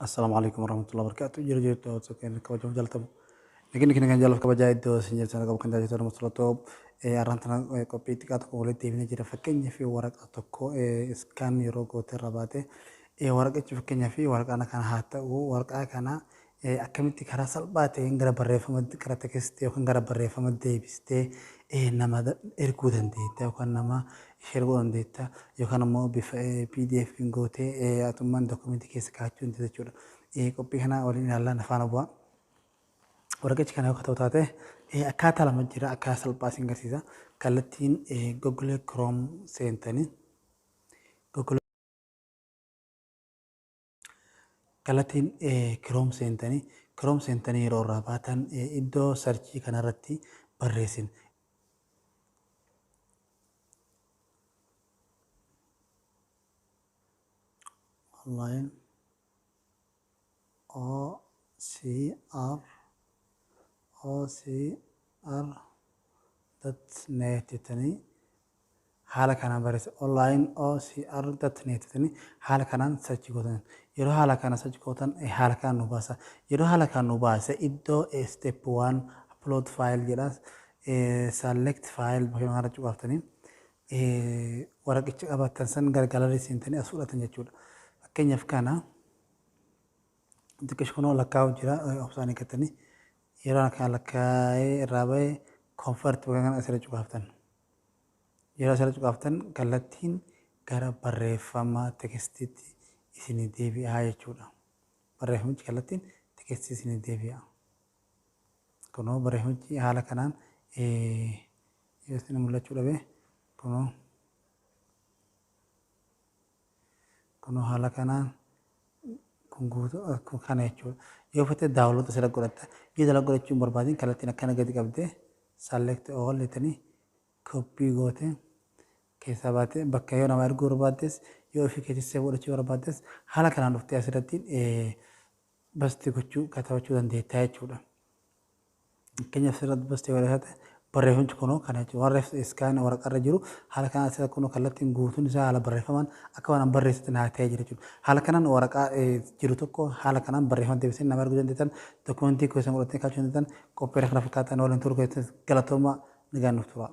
Assalaamu alaikum warahmatullahi wabarakatuh. Jira jirtu hawwaasa kabajamoo jaalatamu. Nageenya keenya kan jaalatu kabajaa iddoo isin jirtan qabu kan tajaajiltoota namatti Arraan tana qophii xiqqaa tokko walitti deebinee jira. Fakkeenyaa fi waraqaa tokko scan yeroo goote irra baate, waraqichi fakkeenyaa fi waraqaan kana haa ta'u, waraqaa kana akkamitti karaa salphaa ta'een gara barreeffama, gara text yookaan gara barreeffama deebistee nama erguu dandeetta yookaan nama ishee erguu dandeetta yookaan immoo bifa PDF gootee atummaan dookumentii keessa kaa'achuu dandeetta jechuudha. Qophii kana waliin ilaallaa, na faana bu'aa. Waraqichi kana yoo ta'u taate, akkaataa lama jira, akkaataa salphaa isin agarsiisa. Kallattiin Google Chrome seentanii, Google kallattiin Chrome seentanii, Chrome seentanii yeroo irraa baatan iddoo search kanarratti barreessin. Online OCR OCR.net jettanii haala kanaan barreessa. Online OCR.net jettanii haala kanaan search gootan. Yeroo haala kana search gootan, haala kanaan nu baasa. Yeroo haala kanaan nu baase, iddoo step 1 upload file jedha. Select file bakka kanarra cuqaaftanii waraqicha qabattan san gara gallery seentanii as fudhatan jechuudha. Fakkeenyaaf kana xiqqeessu, kunoo lakkaa'u jira, obsaan eeggatanii. Yeroo kana lakkaa'ee irraa ba'e, convert bakka kana asirra cuqaaftan. Yeroo asirra cuqaaftan, kallattiin gara barreeffama textiitti isinii deebi'aa jechuudha. Barreeffamichi kallattiin text isinii deebi'a. Kunoo barreeffamichi haala kanaan yoo isin mul'achuu dhabe, kunoo haala kanaan kun guutuu kana jechuudha. Yoo fedhe download asirra godhatta. Yoo download godhachuu hin barbaadin, kallattiin akkana gadi qabdee select all jettanii copy goote keessaa baatee bakka yoo nama erguu barbaaddes, yoo ofii keetti save godhachuu barbaaddes, haala kanaan dhuftee asirratti paste gochuu, katabachuu dandeetta jechuudha. Fakkeenyaaf asirratti paste godhate, barreeffamichi kunoo kana jechuudha. Warra scan waraqaarra jiru haala kanaan asirratti kunoo kallattiin guutuun isaa haala barreeffamaan akka waan barreessatti naa ta'ee jira jechuudha. Haala kanaan waraqaa jiru tokko haala kanaan barreeffama deebisanii nama erguu dandeettan, dookumentii keessan godhatanii kaa'achuu dandeettan. Qophii kana fakkaatan waliin turu keessatti galatooma, nagaan nuuf tura.